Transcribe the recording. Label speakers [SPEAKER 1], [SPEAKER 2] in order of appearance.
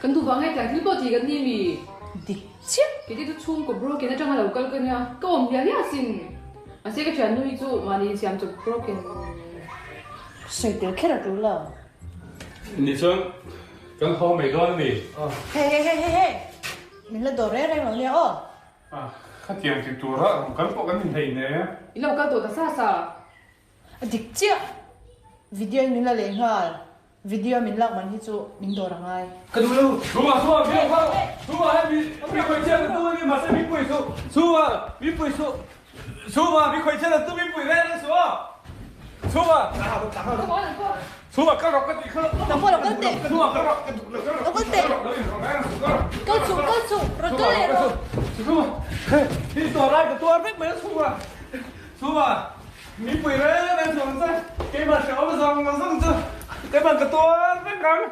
[SPEAKER 1] Kan duh vang hetiang thil pawh tih kan ni mi?
[SPEAKER 2] Dik chiah.
[SPEAKER 1] Keite chu chhungkaw broken atanga lo kal ka nia, ka awm hliah hliah asin. Mahse ka thiannu hi chu mahni insiam chawp broken.
[SPEAKER 2] Sawi tel kher a tul lo.
[SPEAKER 3] Ni chuan kan haw mai dawn a ni.
[SPEAKER 2] Hey hey hey hey hey! Min la dawr reng reng lo nia aw.
[SPEAKER 3] Khatiang ti tura rawn kal pawh kan inhlein e.
[SPEAKER 1] I lo kal tawh ta sa sa.
[SPEAKER 2] A dik chiah. Video in min la leh nghal. Video min lak man hi chu min dawr a ngai.
[SPEAKER 3] Ka duh lo. Chhungah chhungah mi lo kal. Chhungah hei mi mi khawih chiat an tum a ni mahse mi pui suh. Chhungah mi pui suh. Chhungah mi khawih chiat an tum mi pui reng reng suh aw. Chhungah chhungah kal rawh ka tih kha.
[SPEAKER 2] Nang pawh lo kal teh.
[SPEAKER 3] Chhungah kal rawh ka duh lo.
[SPEAKER 2] Lo kal teh. Kal suh kal suh rawn kal leh rawh.
[SPEAKER 3] Chhungah hei hi tuar ai ka tuar vek mai a chhungah. Chhungah Mipui reng reng chuang che, keimah hrehawm zawng zawng chu keimah ka tuar vek ang.